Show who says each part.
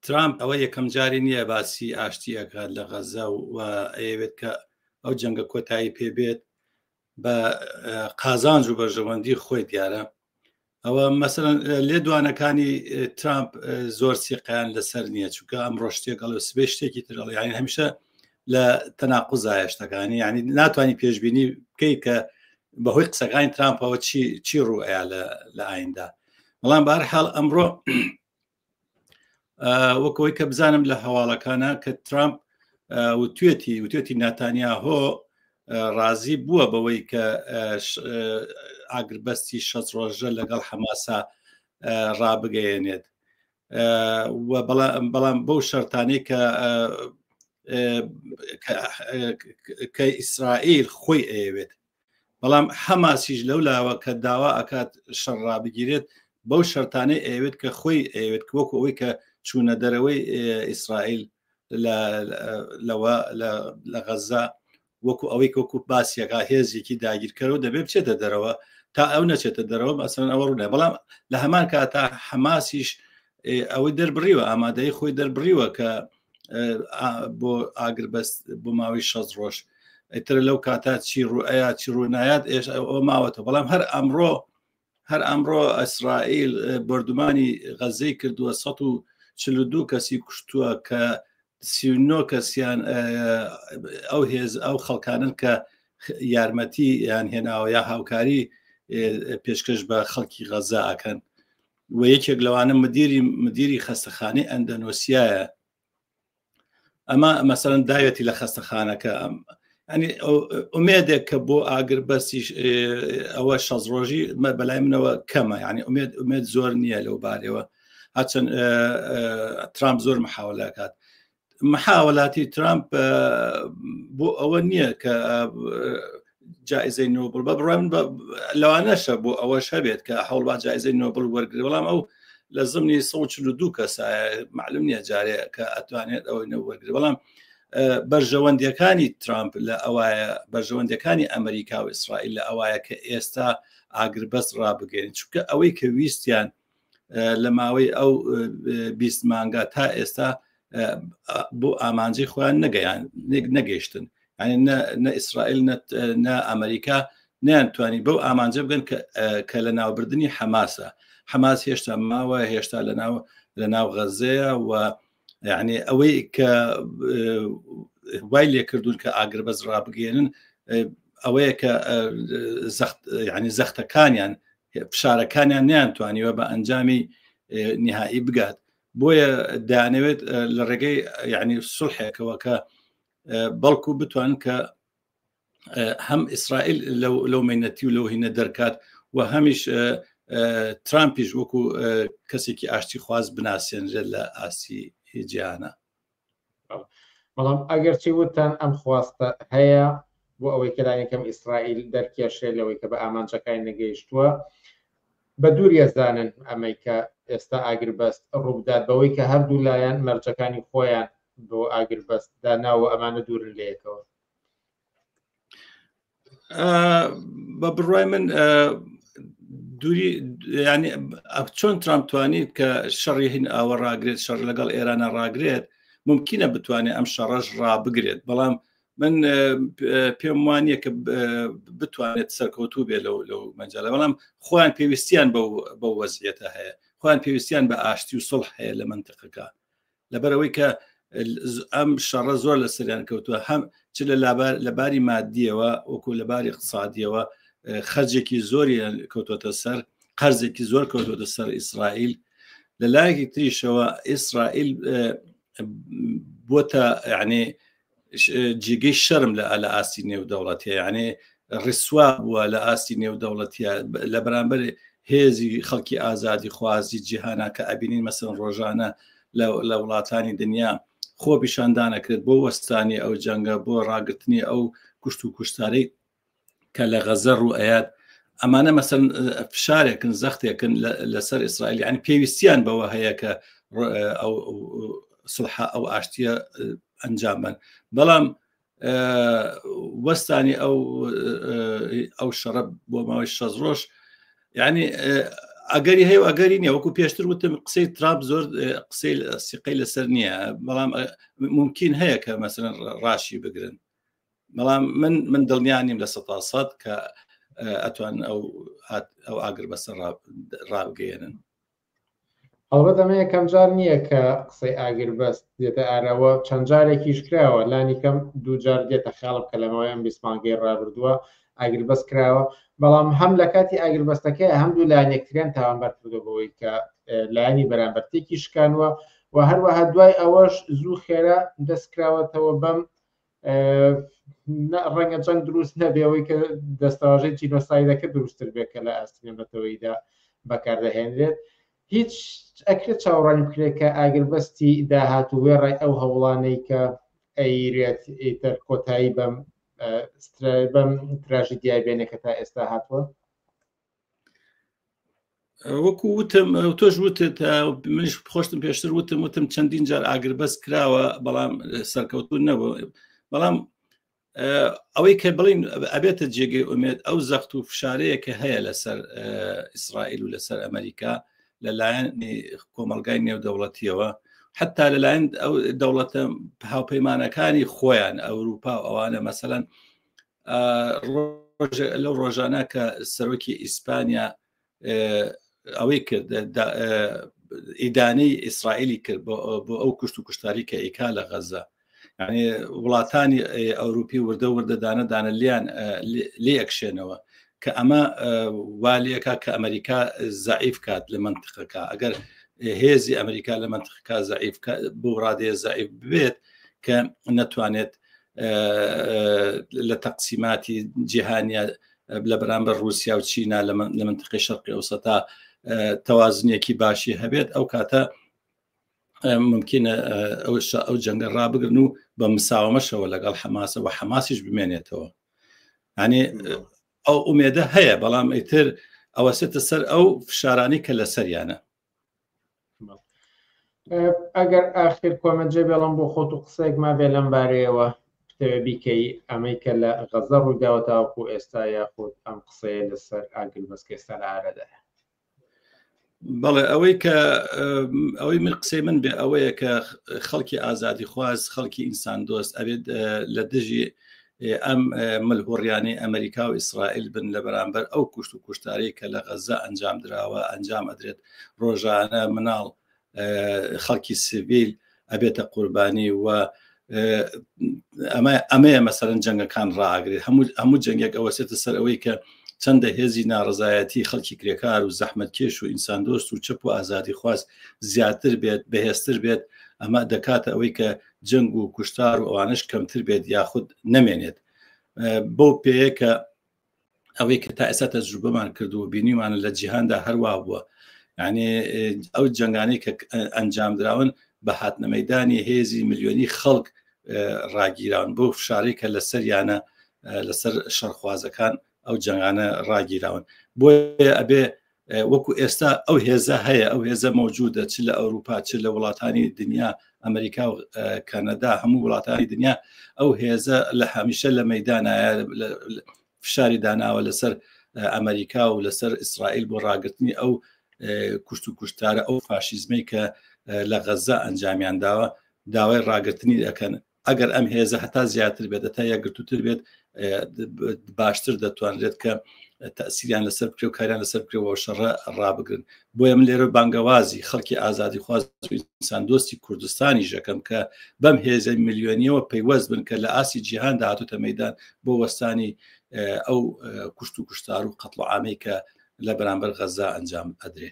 Speaker 1: ترامپ ئەوە یەکەم جاری نییە باسی ئاشتی ئەکات لە غەزە و ئەیەوێت کە ئەو جەنگە کۆتایی پێبێت بە قازانج و بەرژەوەندی خۆی دیارە ئەوە مەسەن لێدوانەکانی ترامپ زۆر سیقیان لەسەر نییە، چونکە ئەم ڕۆشتێک ئەڵێ سبێ شتێکی تر ئەڵێ، یعنی هەمیشە لە تەناقوزایە شتەکانی، یعنی ناتوانانی پێشبینی بکەیت کە بەهۆی قسەکانی ترامپەوە چی چی ڕوو ئەیا لە ئایندا. بەڵام بەهەرحاڵ ئەمڕۆ وەکەوەی کە بزانم لە هەواڵەکانە کە ترامپ وتوێتی وتوێتی ناتانیاهۆ ڕازی بووە بەوەی کە ئاگربەستی 6 ڕۆژە لەگەڵ حەماسا ڕابگەیەنێت و بەڵام بەو شەرتانەی کە کە ئیسرائیل خۆی ئەیەوێت. بەڵام حەماسیش لەو لاوە کە داوا ئەکات شەڕ ڕابگیرێت بەو شەرتانەی ئەیەوێت کە خۆی ئەیەوێت، وەکو ئەوەی کە چوونە دەرەوەی ئیسرائیل لەوە لە غەزە، وەکو ئەوەی وەکو باسیەکە هێزێکی داگیرکەرەوە دەبێت بچێتە دەرەوە، تا ئەو نەچێتە دەرەوە ئەسەن ئەوە ڕوونە. بەڵام لە هەمان کاتا حەماسیش ئەوەی دەربڕیوە، ئامادەی خۆی دەربڕیوە کە بۆ ئاگربەست بۆ ماوەی 6 ڕۆژ. ئیتر لەو کاتە چی ڕوئەیە چی ڕوونایات ئێش ئەوە ماوەتەوە. بەڵام هەر ئەمڕۆ ئیسرائیل بۆردومانی غەزەی کردووە، 142 کەسی کوشتووە کە 39 کەسیان ئەو هێز ئەو خەڵکانن کە یارمەتی یان هێناوە یا هاوکاری پێشکەش بە خەڵکی غەزە ئەکەن و یەکێک لەوانە مدیری خەستەخانەی ئەندەنۆسیایە. ئەمە مەسەرەن داوێتی لە خەستەخانەکە. ئەنی ئومێدێک کە بۆ ئاگر بەسیش ئەوە 6 ڕۆژی بەلای منەوە کەمە، ینی ئومێد زۆر نییە لەو بارەوە. هەچەند ترامپ زۆر محاولاکات، محاولاتی ترامپ بۆ ئەوە نییە کە جایزەی نۆبڵ بە بڕای من لەوانەشە بۆ ئەوەش هەبێت کە هەوڵبا جایزەی نۆبڵ وەرگێ، بەڵام ئەو لە زمنی 142 کەسە معلوم نییە جارێ کە ئەتوانێت ئەوەی نەوەرگێ. بەڵام بەرژەوەندیەکانی ترامپ لە ئەوایە، بەرژەوەندەکانی ئەمریکا و ئیسرائیل لە ئەوایە کە ئێستا ئاگربەست ڕابگەێن، چونکە ئەوەی کە ویستیان لە ماوەی ئەو 20 مانگا تا ئێستا بۆ ئامانجی خۆیان نەگەیان نەگەیشتن، یعنی نە ئیسرائیل نە ئەمریکا نیان توانی بەو ئامانجە بگەن کە لە ناوبردنی حەماسە. حەماس هێشتا ماوە، هێشتا لە ناو غەزەیە و یعنی ئەوەی کە وای لێکردون کە ئاگربەست ڕابگەێنن ئەوەیە کە زەخت، یعنی زەختەکانیان، فشارەکانیان نیان توانیوە بە ئەنجامی نهایی بگات. بۆیە دەیانەوێت لە ڕێگەی یعنی سوڵحێکەوە کە بەڵکو بتوان کە هەم ئیسرائیل لەو مینەتی و لەو هینە دەرکات و هەمیش ترامپیش وەکو کەسێکی ئاشتی خواز بناسیێنرێت لە ئاستی جیهانە.
Speaker 2: بەڵام ئەگەرچی وتان ئەم خواستە هەیە بۆ ئەوەی کە لایەکەم ئیسرائیل دەرکێشێ لەوەی کە بە ئامانجەکانی نەگەیشتووە، بە دوور یەزانن ئەمەی کە ئێستا ئاگربەست ڕووبدات، بەوەی کە هەردوو لایەن مەرجەکانی خۆیان بۆ ئاگربەست داناوە، ئەمانە دوورن لە یەکەوە؟
Speaker 1: بە بڕای من دووری، ینی چۆن ترامپ توانیت کە شەڕی هین ئاوە ڕاگرێت، شەڕ لەگەڵ ئێرانە ڕاگرێت، ممکنە بتوانێت ئەم شەڕەش ڕابگرێت. بەڵام من پێم وانە کە بتوانێت سەرکەوتوو بێ لەو مەجالە. بەڵام خۆیان پێویستیان بەو وەزیەتە هەیە، خۆیان پێویستیان بە ئاشتی و سڵح هەیە لە منتیقەکە، لەبەرەوەی کە ئەم شەڕە زۆر لە سەریان کەوتووە، هەم چ لە لەباری مادیەوە وەکو لەباری اقتصادیەوە خەرجێکی زۆری کەوتوەتە سەر، قەرزێکی زۆر کەوتوەتە سەر ئیسرائیل. لە لایەکی تریشەوە ئیسرائیل بۆتە یعنی جێگەی شەرم لە ئاستی نێودەوڵەتیە، یعنی ڕسوا بووە لە ئاستی نێودەوڵەتیە لە بەرامبەر هێزی خەڵکی ئازادی خوازی جیهانە کە ئەبینین مەسن ڕۆژانە لە وڵاتانی دنیا خۆ پیشاندانەکرێت بۆ وەستانی ئەو جەنگە، بۆ ڕاگرتنی ئەو کوشت و کوشتارەی کە لە غەزە ڕوو ئەیات. ئەمانە مەسەن فشارێکن، زەختێکن لەسەر ئیسرائیل، یعنی پێویستیان بەوە هەیە کە ئەو سڵحە، ئەو ئاشتیە ئەنجام بن. بەڵام وەستانی ئەو شەڕە بۆ ماوەی 6 ڕۆژ، یعنی ئەگەری هەیە و ئەگەری نییە وەکو پێشتر وتم قسەی ترامپ زۆر قسەی سیقەی لەسەر نییە بەڵام ممکن هەیە کە مەسەن ڕاشی بگرن بەڵام من من دڵنیا نیم لە سە سەد کە ئەتوان ئەو ئەو ئاگر بەسەر ڕابگەێنن.
Speaker 2: هەڵبەت ئەمە یەکەم جار نییە کە قسەی ئاگربەست دێتە ئاراوە، چەند جارێکیش کراوە، لانی کەم دوو جار دێتە خەیاڵم کە لە ماوەی ئەم 20 مانگەی ڕابردووە ئاگربەست کراوە، بەڵام هەم لە کاتی ئاگربەستەکەی هەم دوو لایەن یەکتریان تاوانبار کردووە بەوەی کە لایەنی بەرامبەر تێکی شکانوە و هەروەها دوای ئەوەش زوو خێرا دەست کراوەتەوە بەم ڕەنگە جەنگ دروست نەبێ ئەوەی کە دەستەواژەی جینۆسایدەکە دروستتر بێت کە لە ئاستی نێونەتەوەییدا بەکاردەهێنرێت هیچ ئەکرێت چاوەڕوانی بکرێت کە ئاگربەستی داهاتوو وێڕای ئەو هەوڵانەی کە ئەیرێت ئیتر کۆتایی بەم بەم تراژیدیای بێنێ کە تا ئێستا هاتووە؟
Speaker 1: وەکو وتم تۆش وتت منیش خۆشتم پێشتر وتم وتم چەندین جار ئاگربەست کراوە بەڵام سەرکەوتون نەبوو بەڵام ئەوەی کە بڵین ئەبێتە جێگەی ئومێد ئەو زەخت و فشارەیە کە هەیە لەسەر ئیسرائیل و لەسەر ئەمریکا لەلایەن کۆمەلگای نێودەوڵەتیەوە حتا لەلایەن ئەو دەوڵەتە هاوپەیمانەکانی خۆیان ئەوروپا و ئەوانە مەسەەن لەو ڕۆژانە کە سەرۆکی ئیسپانیا ئەوەی کرد ئیدانەی ئیسرائیلی کرد بۆ ئەو کوشت و کوشتاری کە ئیکا لە غەزە یعنی وڵاتانی ئەوروپی وردە وردە دانە دانە لیان لێ ئەکشێنەوە کە ئەمە والیەکە کە ئەمریکا زعیف کات لە منتقەکە ئەگەر هێزی ئەمریکا لە منتقەکە زعیف بۆ ڕادەیە زعیف بێت کە نەتوانێت لە تەقسیماتی جیهانیە لە بەرامبەر رووسیا و چینا لە منتقی شەرقی ئەوسەتا تەوازنێکی باشی هەبێت ئەو کاتە ممکنە ئەو ئەو جەنگە ڕابگرن و بە مساومەشەوە لەگەڵ حەماسەوە حەماسیش بمێنێتەوە ینی ئەو ئومێدە هەیە بەڵام ئیتر ئەوەسێتە سەر ئەو فشارانی کە لەسەریانە
Speaker 2: ئەگەر ئاخر کۆمەنت جێ بێڵم بۆ خۆت و قسەیەک مابێ لەم بارەیەوە بتەوێ بیکەی ئەمەی کە لە غەزە ڕوویداوە تاوەکو ئێستا یاخود ئەم قسەیە لەسەر ئاگربەست کە ئێستا لە ئارادایە.
Speaker 1: بەڵێ ئەوەی کە ئەوەی من قسەی من بێ ئەوەیە کە خەڵکی ئازادی خواز خەڵکی ئینسان دۆست ئەبێت لە دژی ئەم ملهوڕیانەی ئەمریکا و ئیسرائیل بن لە بەرامبەر ئەو کوشت و کوشتارەی کە لە غەزە ئەنجام دراوە ئەنجام ئەدرێت ڕۆژانە مناڵ خەڵکی سیڤیل ئەبێتە قوربانی و ئەمە ئەمەیە مەسەرەن جەنگەکان ڕاگرێت هەموو هەموو جەنگێک ئەوەسێتە سەر ئەوەی کە چەندە هێزی ناڕزایەتی خەڵکی کرێکار و زەحمەتکێش و ئینسان دۆست و چەپ و ئازادی خواست زیاتر بێت بەهێزتر بێت ئەمە دەکاتە ئەوەی کە جەنگ و کوشتار و ئەوانش کەمتر بێت یاخود نەمێنێت بەو پێیە کە ئەوەی کە تا ئێستا تەجروبەمان کردو بینیمانە لە جیهاندا هەروا بووە یعنی ئەو جەنگانەی کە ئەنجام دراون بە هاتنە مەدانی هێزی ملیۆنی خەڵک ڕاگیراون بۆ فشاری کە لەسەریانە لەسەر شەرخوازەکان ئەو جەنگانە ڕاگیراون بۆیە ئەبێ وەکو ئێستا ئەو هێزە هەیە ئەو هێزە مەوجودە چ لە ئەوروپا چ لە وڵاتانی دنیا ئەمریکا و کەنەدا هەموو وڵاتانی دنیا ئەو هێزە لە هەمیشە لە مەدانایە فشاری داناوە لەسەر ئەمریکا و لەسەر ئیسرائیل بۆ ڕاگرتنی ئەو کوشت و کوشتارە ئەو فاشیزمەی کە لە غەزە ئەنجامیان داوە داوای ڕاگرتنی دەکەن ئەگەر ئەم هێزە هەتا زیاتر بێت هەتا یەکگرتووتر بێت باشتر دەتوانرێت کە تەسیریان لەسەر بکرێ و کاریان لەسەر بکرێ و شەڕە ڕابگرن بۆیە من لێرە بانگەوازی خەڵکی ئازادی خواز ئینسان دۆستی کوردستانی ژەکەم کە بەم هێزە ملیۆنیەوە پەیوەست بن کە لە ئاسی جیهاندا هاتوتە مەدان بۆ وەستانی ئەو کوشت و کوشتار و قەتڵ عامەی کە لە بەرامبەر غەزا ئەنجام ئەدرێ.